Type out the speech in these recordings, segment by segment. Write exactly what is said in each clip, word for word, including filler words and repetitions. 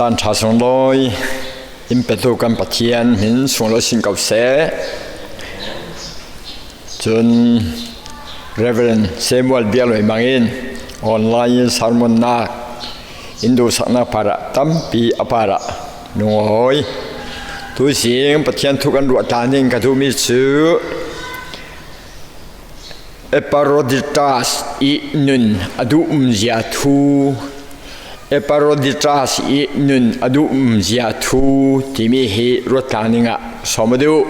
Tan ṭha sunglawi in petu kan Pathian hmin sunglawi sin ko seh. Cun Reverend Samuel Bialoi Mang in online in sermonnak in duhsaknak parah tampi a parah nungawi. Tuzing Pathian thu kan ruah tlang ding ka duhmi cu Epaphroditas i nun a duh umzia thu, Epaphroditas i nun a duh umzia thu timi hi ruat tlang dingah sawm a duh.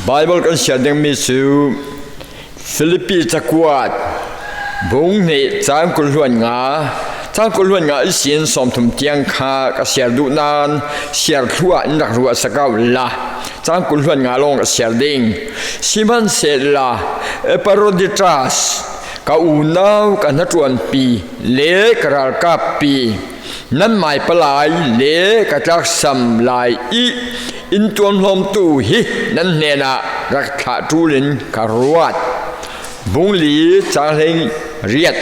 Baibal kan siar dingmi cu Filipi cakuat bung hnih cang kul hluan nga, cang kul hluan nga ihsin sawmthum tiang kha ka siar duh nain siar thluah in rak ruah sak ko la, cang kul hluan nga lawng ka siar ding. Sihmanhsehlaw Epaphroditas, ka unau, ka hnaṭuanpi le ka ralkappi, nanmai palai le ka tlaksam lai i in tuamhlawmtu hi nan hnenah rak thlah ṭul in ka ruat. Bung li cang hlei riat.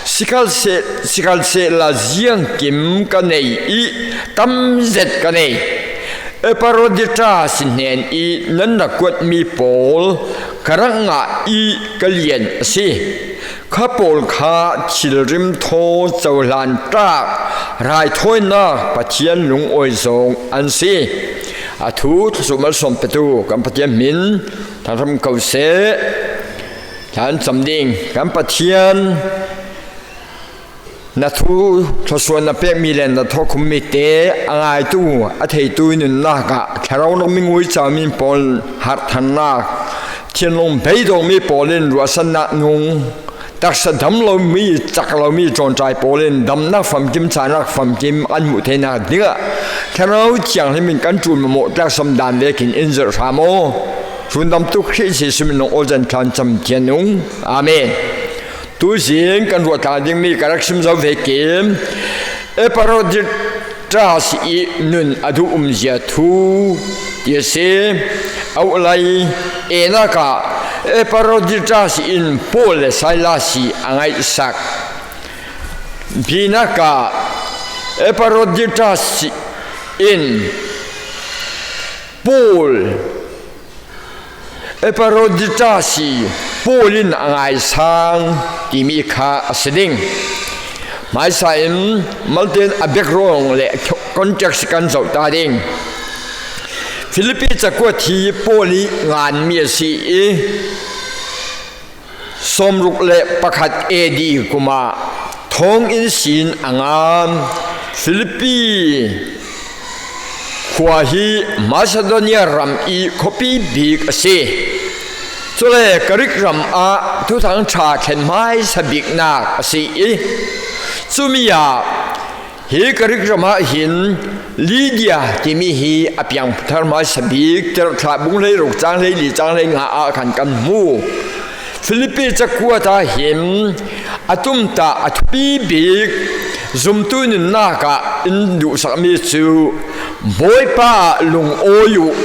Sikhalseh-, sikhalsehla ziangkim ka nei i tam zet ka nei. Epaphroditas hnen i nan rak kuatmi pawl ka rak ngah i ka lian a si. Kha pawl kha thilrim thaw cohlan ṭak raithawinak Pathian lungawi zong an si. A thu thluasuah malsawm petu kan Pathian hmin thangṭhat ko seh. Thla in cam ding. Kan Pathian na thu thluasuah na pekmi le na thawhkhummi te a ngaitu, a theitu i nunnak ah thlarau rak mi ngui cami pawl harhthannak, thinlung beidawngmi pawl in ruahsannak nung, taksa dam lomi, cak lomi ṭawnṭai pawl in damnak famkim, cahnak famkim an hmuh theinak dingah Thlarau Thianghlim in kan ṭul mamawh tlaksam dan vekin in zirh hram aw. Rundamtu Khrih Jesuh min lawng awlzan thla in cam thian ung. Amen. Tuzing kan ruah tlang dingmi ka rak sim zo vekin Epaphroditas i nun a duh umzia thu ti a si. A uhlai, A-nak ah Epaphroditas in Paul le Silas hi a ngaihsak. B-nak ah Epaphroditas in Paul Epaphroditas hi Paul in a ngaisang timi kha a si ding. Hmaisa in malte in a background le context kan zoh ta ding. Filipi cakuat hi Paul i nganmi a si i, sawmruk le pakhat A D kum ah thawnginn sin a ngan. Filipi khua hi Macedonia ram i khuapi bik a si. Cule Grik ram ah Thuthang ṭha thlen hmaisa biknak a si i, cumi ah hi Grik ram ah hin Lydia timi hi a piang thar hmaisa bik, Tirhthlah bung hleiruk cang hleili cang hleinga ah khan kan hmu. Filipi cakuat ah hin a tumtah a thupi bik zumtu nunnak ah in duhsakmi cu Bawipa ah lungawi uh,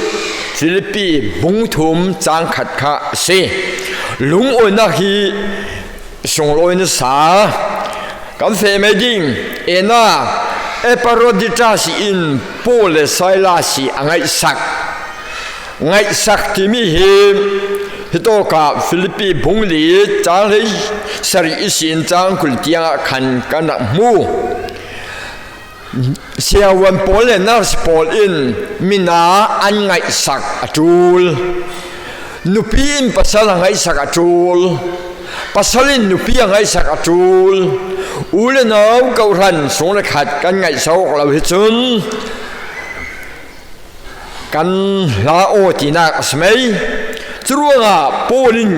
Filipi bung thum cang khat kha a si. Lungawinak hi sunglawi nasa kan feh mai ding. A-nak, Epaphroditas in Paul le Silas hi a ngaihsak. Ngaihsak timi hi hitawk ah Filipi bung li cang hleisarih ihsin cang kul tiang ah khan kan rak hmu. Siavuan pawl le nurse pawl in mina an ngaihsak a ṭul. Nupi in pasal a ngaihsak a ṭul. Pasal in nupi a ngaihsak a ṭul. U le nau, kawhhran sung le khat kan ngaihsak awk lo hi cun kan hla aw tinak a si mai. Curuangah Paul in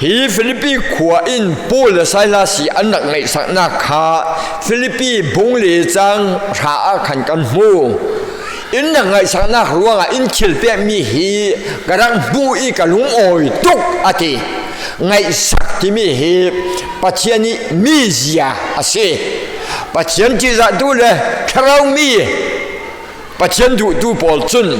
hi Filipi khua in Paul le Silas hi an rak ngaihsaknak kha Filipi bung li cang hra ah khan kan hmu. In rak ngaihsaknak ruangah in thil pekmi hi ka rak hmu i ka lungawi tuk, a ti. Ngaihsak timi hi Pathian i mizia a si. Pathian ṭihzahtu le thlarau mi Pathian duhtu pawl cun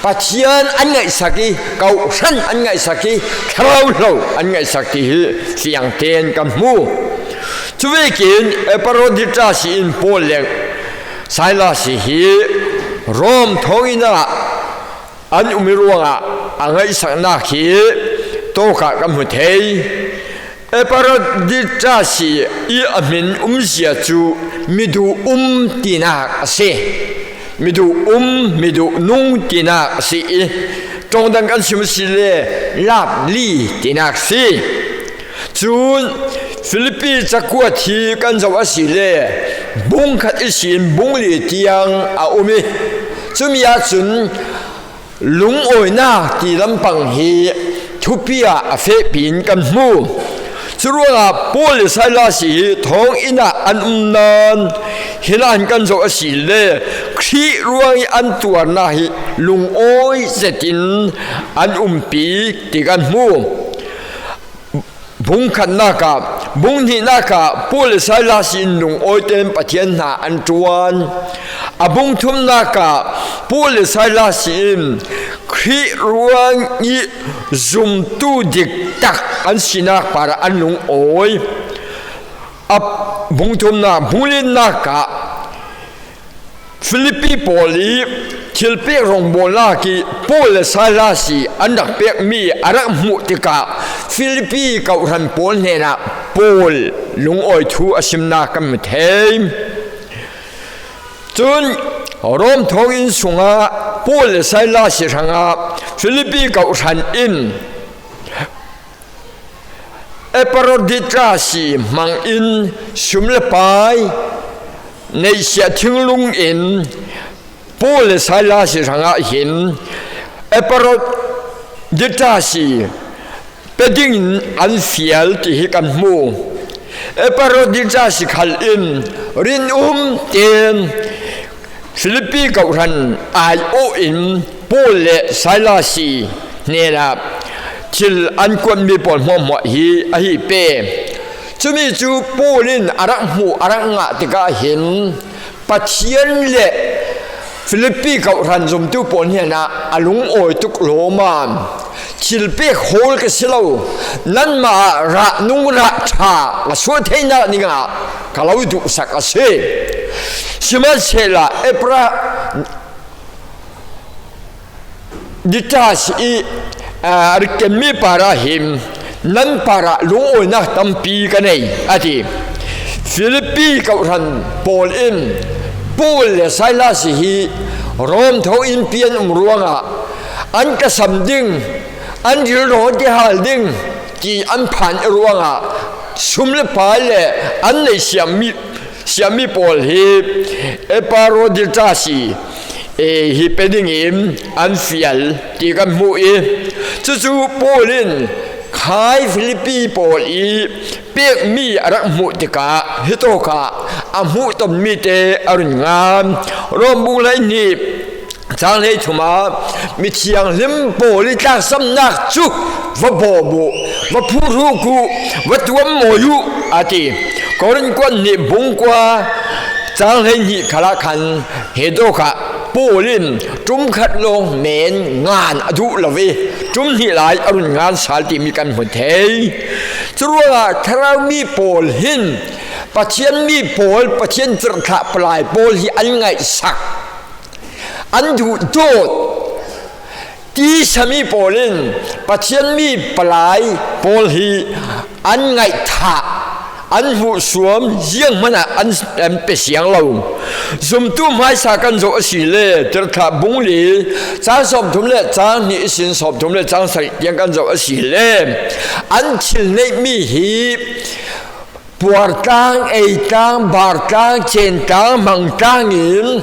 Pathian an ngaihsak i, kawhhran an ngaihsak i, thlarau hlo an ngaihsak ti hi fiang tein kan hmu. Cuvekin Epaphroditas in Paul le Silas hi Rom thawnginn ah an um i ruangah a ngaihsaknak hi tawkah kan hmu thei. Epaphroditas i a hmin umzia cu miduh um tinak a si. Miduh um, miduh nung tinak a si i, ṭawngdang kan sim a si le, lapli tinak a si. Cun Filipi cakuat hi kan zoh a si le, bung khat ihsin bung li tiang a um i, cumi ahcun lungawinak ti lampang hi thupi ah a fehpi in kan hmu. Curuangah Paul le Silas hi thawnginn ah an um nain, hi nain kan zoh a si le, Khrih ruang i an tuarnak hi lungawi zetin an umpi ti kan hmu. Bung khatnak ah, bung hnihnak ah Paul le Silas in lungawi tein Pathian hna an ṭuan. A bung thumnak ah Paul le Silas in Khrih ruang i zumtu diktak an sinak parah an lungawi. A bung thumnak, bung linak ah Filipi pawl i thilpek rawngbawlnak i Paul le Silas i an rak pekmi a rak hmuh tikah Filipi kawhhran pawl hnenah Paul lungawi thu a simnak kan hmu thei. Cun Rom thawnginn sungah Paul le Silas i hrangah Filipi kawhhran in Epaphroditas i hmang in sum le pai neihsiah thinlung in Paul le Silas i hrangah hin Epaphroditas i pe dingin an fial ti hi kan hmu. Epaphroditas i khal in rinum tein Filipi kawhhran aiawh in Paul le Silas i hnenah thil an kuatmi pawl hmuahhmuah hi a hi pe. Cumi cu Paul in a rak hmuh, a rak ngah tikah hin Pathian le Filipi kawhhran zumtu pawl hnenah a lungawi tuk lawmmam. Thil pek hawl ka si lo, nanmah ah rahnung rah ṭha ka suah theinak dingah ka lo duhsak a si. Sihmanhsehlaw Epaphroditas i, aa, a rak kenmi parah hin nan parah lungawinak tampi ka nei, a ti. Filipi kawhhran pawl in Paul le Silas hi Rom thawnginn pi an um ruangah an ka sam ding, an rilrawh ti hal ding ti an phan i ruangah sum le pai le an neih siammi, siammi pawl hi Epaphroditas i, e, hi pe dingin an fial ti kan hmuh i, cucu Paul in khai Filipi pawl i pekmi a rak hmuh tikah hitawkah a hmuh tonmi te a run ngan. Rom bung hleihnih cang hleithum ah mithianghlim pawl i tlaksamnak cu va bawm uh, va phuruk uh, va tuammawi uh, a ti. Korin kuat hnih bung kua cang hleihnih khalah khan hitawkah Paul in ṭum khat lawng men ngan a duh lo i ṭum hnih lai a run ngan sal timi kan hmu thei. Curuangah thlarau mi pawl hin Pathian mi pawl, Pathian tirhthlah palai pawl hi an ngaihsak, an duhdawt. Tisa mi pawl in Pathian mi palai pawl hi an ngaihthah, an hmuhsuam, zianghman ah an, an pe siang lo. Zumtu hmaisa kan zoh a si le, tirhthlah bung li, cang sawmthum le cang hnih ihsin sawmthum le cang sarih tiang kan zoh a si le, an thil neihmi hi puartlang, eitlang, bartlang, centlang, hmangtlang in,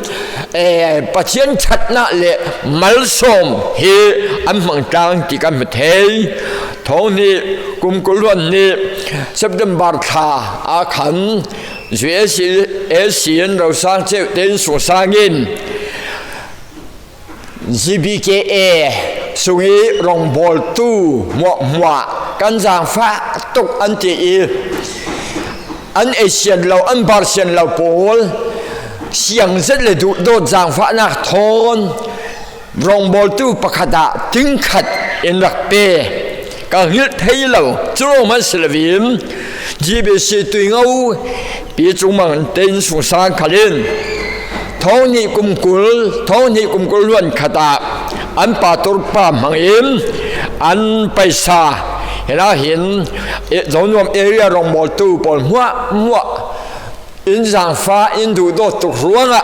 eh, Pathian ṭhatnak le malsawm hi an hmangtlang ti kan hmu thei. Thawng hnih kum kul hluan hnih September thla ah khan U S A sin rosang ceuh tein sungsang in G B K A sung i rawngbawltu hmuahhmuah kan zaangfah tuk an ti i, an ei sian lo, an bar sian lo pawl siang zet le duhdawt zaangfahnak thawn rawngbawltu pakhat ah ting khat in rak pe. Ka hngilh thei lo, cu lawng hmanh si loin G B C Tuingo pi cungmang tein sungsang khal in Thawng hnih kum kul, thawng hnih kum kul hluan khatah an pastor pa hmangin an paisa, hinah hin, eh, Zonuam area rawngbawltu pawl hmuahhmuah in zangfah in duhdawt tuk ruangah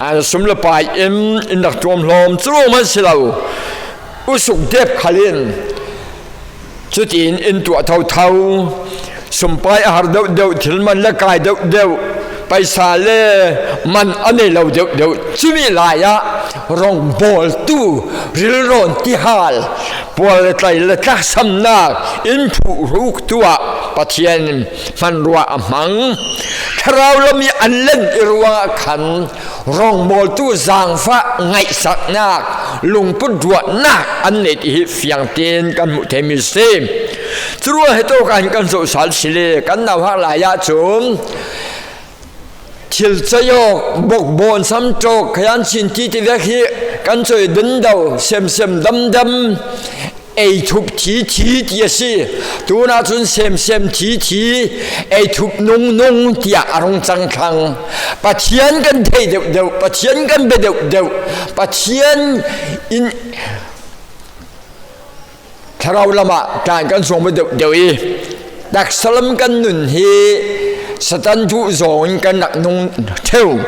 an sum le pai in in rak tuam hlawm. Cu ruang hman si lo, usuk dep khal in cutiin in tuah thotho, sumpai a har deuhdeuh, thil man le kai deuhdeuh, paisa le man a nei lo deuhdeuh, cumi lai-ah rawngbawltu rilrawn tihal, pual le tlai le tlaksamnak in phuhruktu ah Pathian hmanrua a hmang. Thlarau lam i an len i ruangah khan rawngbawltu zangfah ngaihsaknak, lungput ruahnak an nei ti hi fiangtein kan hmuh theimi si. Curuang hi tawkan kan zohsal si le kan nauhak lai-ah cun thil cei awk, bokbawn, samṭawk, khayan cin ti ti vek hi kan coi dendo, semsem damdam, ei thup thi thi ti a si. Tunah cun semsem thi thi, ei thup nungnung tiah a rung cang thlang. Pathian kan thei deuhdeuh, Pathian kan bia deuhdeuh, Pathian in thlarau lamah tlan kan zuang bia deuhdeuh i taksa lam kan nun hi Satan duh zawng in kan rak nung theu.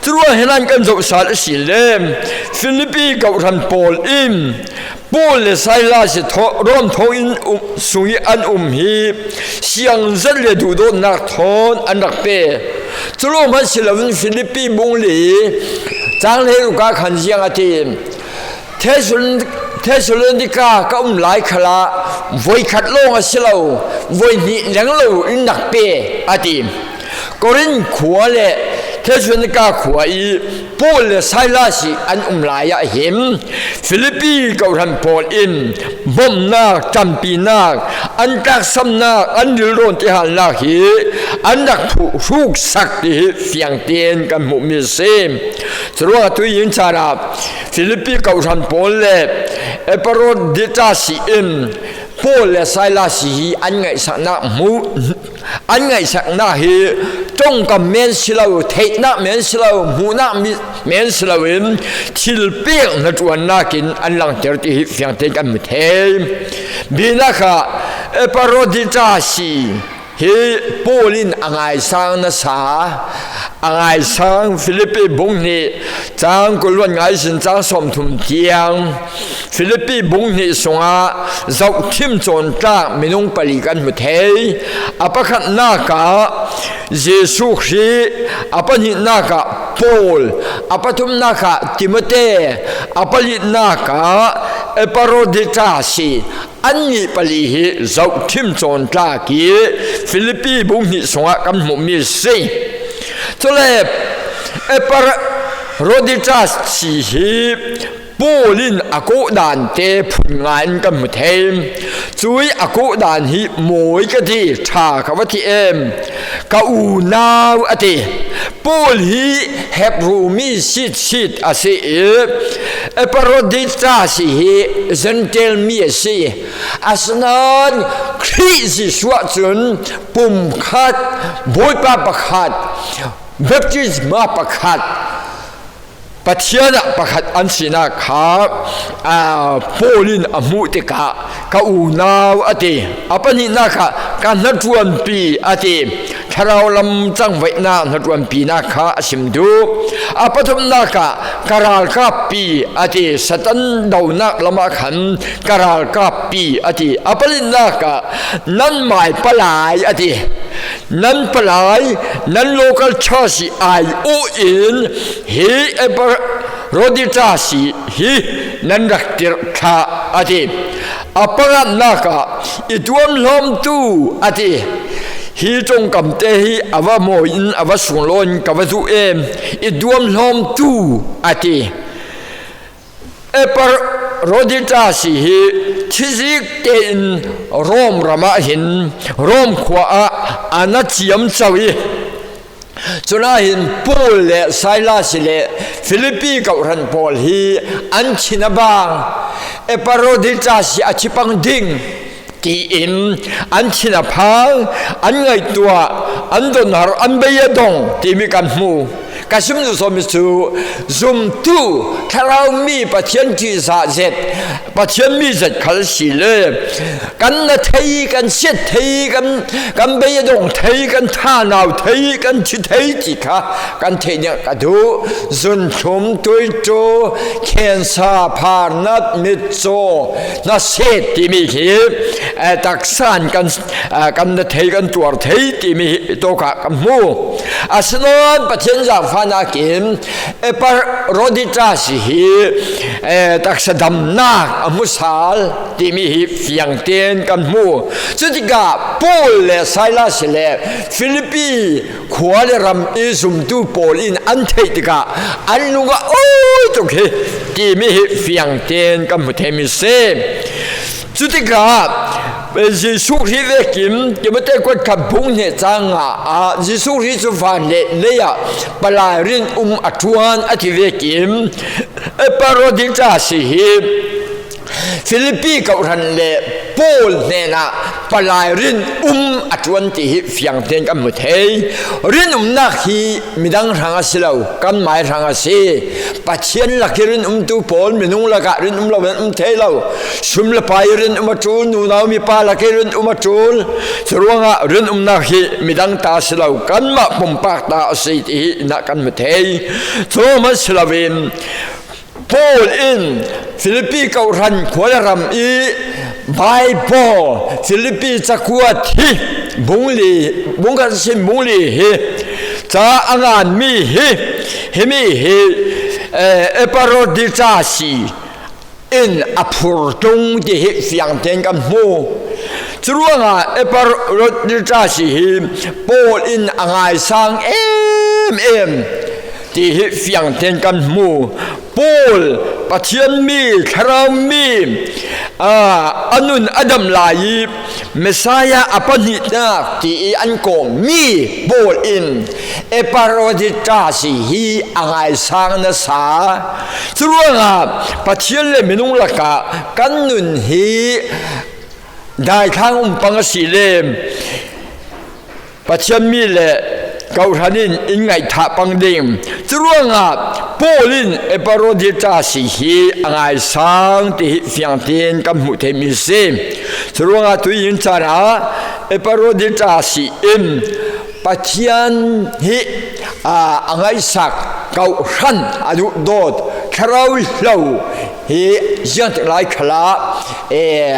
Curuang hi nan kan zohsal a si le Filipi kawhhran pawl in Paul le Silas i thaw-, Rom thawnginn um, sung i an um hi siangzat le duhdawtnak thawn an rak pe. Cu lawng hmanh si loin Filipi bung li cang hleiruk ah khan ziang a ti. Thessalon-, Thessalonika ka um lai khalah voikhat lawng a si lo, voihnih leng lo in rak pe, a ti. Korin khua le Thessalonika khua i Paul le Silas i an um lai ah hin Filipi kawhhran pawl in bawmhnak, ṭampinak, an tlaksamnak, an rilrawn tihalnak hi an rak phuhruk sak ti hi fiang tein kan hmuhmi a si. Curuangah tuihni caan ah Filipi kawhhran pawl le Epaphroditas in Paul le Silas hi an ngaihsaknak hmuh, an ngaihsaknak hi ṭongkam men si lo, theihnak men si lo, hmuhnak mi-, men si loin thilpek hnaṭuannak in an langter ti hi fiang tein kan hmu thei. Binak ah Epaphroditas hi Paul in a ngaisang nasa, a ngaisang Filipi bung hnih cang kul le nga ihsin cang sawmthum tiang, Filipi bung hnih sungah zohṭhim cawntlak minung pali kan hmu thei. A pakhatnak ah Jesuh Khrih, a pahnihnak ah Paul, a pathumnak ah Timote, a palinak ah Epaphroditas hi, annih pali hi zohṭhim cawntlak i Filipi bung hnih sungah kan hmuhmi a si. Cule Epaphroditas hi Paul in a kawhdan te phun nga in kan hmu thei. Cui a kawhdan hi mawi ka ti, ṭha ka va ti em, ka unau a ti. Paul hi Hebru mi sitsit a si i Epaphroditas hi Jentail mi a si. Asinain Khrih Jesuh ah cun pumkhat, Bawipa pakhat, baptisma pakhat, Pathian ah pakhat an sinak kha, aa, Paul in a hmuh tikah ka unau a ti. A pahnihnak kha ka hnaṭuanpi a ti. Thlarau lam cangvaihnak hnaṭuanpinak kha a sim duh. A pathumnak ah ka ralkappi a ti. Satan donak lamah khan ka ralkappi a ti. A palinak ah nan mai palai a ti. Nan palai, nan local church i ai-awh in hi Epaphroditas hi nan rak tirh thlah a ti. A panganak ah i tuamhlawmtu a ti. Hi ṭongkam te hi a va mawi in a va sunglawi in ka va duh em, i tuamhlawmtu a ti. Epaphroditas hi thizik tein Rom ram ah hin, Rom khua ah a na ciamco i, cunah hin Paul le Silas le Filipi kawhhran pawl hi an thin a bang, Epaphroditas hi a thi pang ding tiin an thin a phang, an ngaihtuah, an donhar, an bei a dong timi kan hmu. Ka sim duh zawmi cu zumtu, thlarau mi, Pathian ṭihzah zet, Pathian mi zet khal si le kan na thei, kan siat thei, kan, kan bei a dong thei, kan thanau thei, kan thi thei ti kha kan theih ding ka duh. Zunthlum, tuiṭu, khensa, pharnat, mitcaw, hnaset timi hi, eh, taksa in kan, eh, kan na thei, kan tuar thei timi hi tawkah kan hmu. Asinain Pathian zaangfahnak in Epafroditas hi, eh, taksa damnak a hmu sal timi hi fiang tein kan hmu. Cutikah Paul le Silas le Filipi khua le ram i zumtu pawl in an theih tikah an lung a awi tuk hi timi hi fiang tein kan hmu theimi si. Cutikah Jesuh Khrih vekin Timote kuat khat bung hnih cang nga ah Jesuh Khrih cu van le lei ah palai rin um a ṭuan a ti vekin Epafroditas hi Filipi kawhhran le Paul hnenah palai rin um a ṭuan ti hi fiang tein kan hmu thei. Rinumnak hi midang hrang a si lo, kanmai hrang a si. Pathian lak i rinumtu pawl minung lakah rinum lo in um thei lo. Sum le pai i rinum a ṭul, nunau mipa lak i rinum a ṭul. Curuangah rinumnak hi midang ta a si lo, kanmah pumpak ta a si ti hi na kan hmu thei. Cu hmanh si loin Paul in Filipi kawhhran khua le ram i Bible, Filipi cakuat hi, bung li, bung khat sin bung li hi ca a nganmi hi, himi hi, eh, Epafroditas in a phur tlung ti hi fiang tein kan hmu. Curuangah Epafroditas hi Paul in a ngaisang em em ti hi fiang tein kan hmu. Paul, Pathian mi, Thlarau mi, aa, a nun a damh lai i Messiah a pahnihnak ti i an kawmmi Paul in Epafroditas hi a ngaisang nasa. Curuangah Pathian le minung lakah kan nun hi daithlang um pang a si le Pathian mi le kawhhran in in ngaihthah pang ding. Curuangah Paul in Epafroditas hi a ngaisang ti hi fiang tein kan hmuh theimi si. Curuangah tuihin caan ah Epafroditas in Pathian hi, aa, a ngaihsak, kawhhran a duhdawt, thlarau hlo hi ziangtik lai khalah, ee,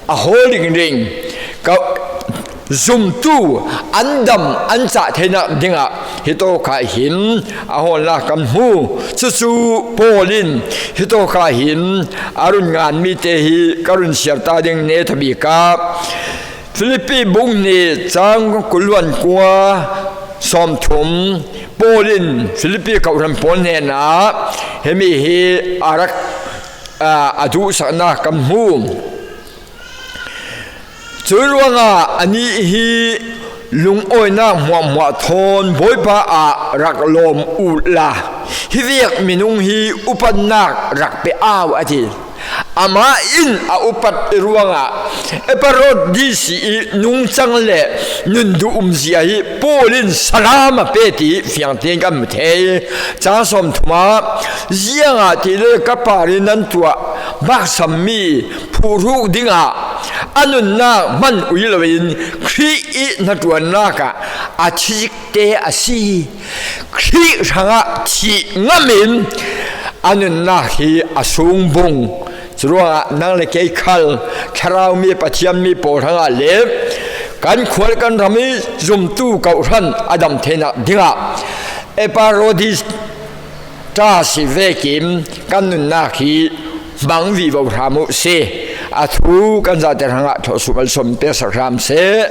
a hawl ringring, ka zumtu an dam an cah theinak dingah hitawkah hin a hawlnak kan hmu. Cucu Paul in hitawkah hin a run nganmi te hi ka run siar ta ding, nethabik ah Filipi bung hnih cang kul le kua, sawmthum, Paul in Filipi kawhhran pawl hnenah himi hi a rak, aa, a duhsaknak kan hmu. Curuangah anih hi lungawinak hmuahhmuah thawn Bawipa ah rak lawm uhla, hi vek minung hi upatnak rak pe au, a ti. Amah in a upat i ruangah Epafroditas i nungcang le nun duh umzia hi Paul in salam a pe ti fiang tein kan hmu thei. Cang sawmthum ah, ziangahtile ka par i nan tuah baksammi phuhruk dingah a nunnak hman ui loin Khrih i hnaṭuannak ah a thizikte a si. Khrih hrangah thih ngam in a nunnak hi a sungbung. Curuangah nang le kei khal Thlarau mi, Pathian mi pawl hrangah le kan khua le kan ram i zumtu kawhhran a dam theinak dingah Epafroditas vekin kan nunnak hi hmang vivo hram uh si. A thu kan zate hrangah thawhsuk malsawm peksak hram seh.